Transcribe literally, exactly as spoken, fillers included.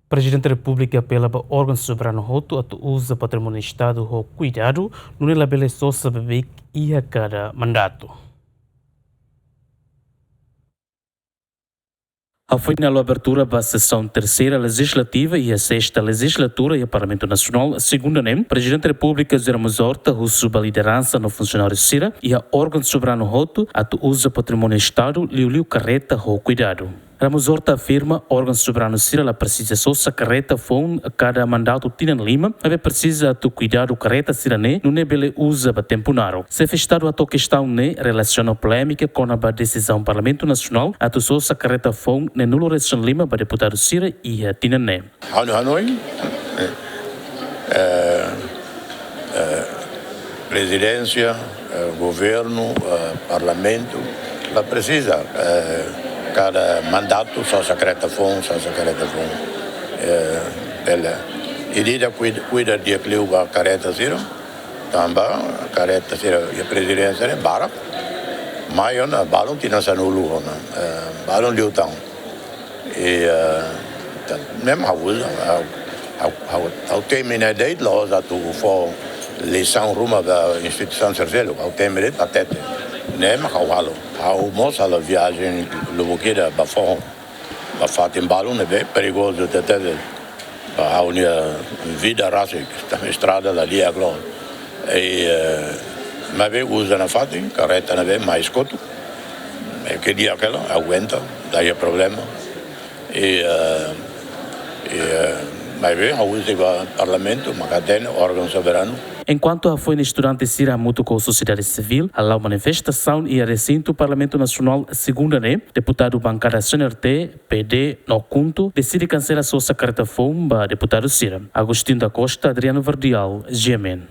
Prezidente Repúblika apela ba órgaun soberanu hotu atu uza patrimóniu Estadu ho kuidadu, nune'e labele sosa beibeik iha kada mandatu. Hafoin halo abertura ba sesaun terseira lejizlativa iha sesta lejizlatura iha Parlamentu Nasionál, segunda ne'e, Prezidente Repúblika José Ramos Horta husu ba lideransa no funsionáriu sira iha órgaun soberanu hotu atu uza patrimóniu Estadu liuliu karreta ho kuidadu. Ramos Horta afirma órgaun soberanu sira la presiza sosa karreta foun kada mandatu tinan lima, maibé presiza atu kuidadu karreta sira-ne'e, nune'e bele uza ba tempu naruk. Xefe Estadu hato'o kestaun ne'e relasiona polémika kona-ba desizaun Parlamentu Nasionál atu sosa karreta foun neen-nulu resin lima ba deputadu sira iha tinan ne'e. Ha'u hanoin, eh, eh, eh, prezidénsia, eh, governu, eh, parlamentu, la presiza, eh, kada mandatu sosa karreta foun, sosa karreta foun. Eh, bele. Ida-idak kuida, kuida di'ak liu ba karreta sira, tanba karreta sira iha prezidénsia ne'e barak, mai ona balun tinan sanulu ona, eh, balun liután. I, eh, ta-, mezmu ha'u uza, ha'u, ha'u, ha'u, ha'u temi ne'e de'it, la'ós atu fó lisaun ruma ba instituisaun terseira, ha'u temi de'it hatete. Ne'e mak ha'u halo. Ha'u mós halo viajen lubuk ida ba foho, ba fatin balun ne'ebé perigozu tebes ba ha'u-nia vida rasik, tanba estrada la di'ak loos. I, eh, maibé uza nafatin karreta ne'ebé mais kotuk. Eh, ke di'ak hela, aguenta, la iha problema. I, eh, i, eh, maibé ha'u husu ba parlamentu, mak hatene órgaun soberanu. Enkuantu hafoin estudante sira hamutuk ho sosiedade sivíl hala'o manifestasaun iha resintu Parlamentu Nasionál, segunda ne'e, deputadu bankada C N R T, P D no KHUNTO deside kansela sosa karreta foun ba deputadu sira. Agostinho da Costa, Adriano Verdial, G M N.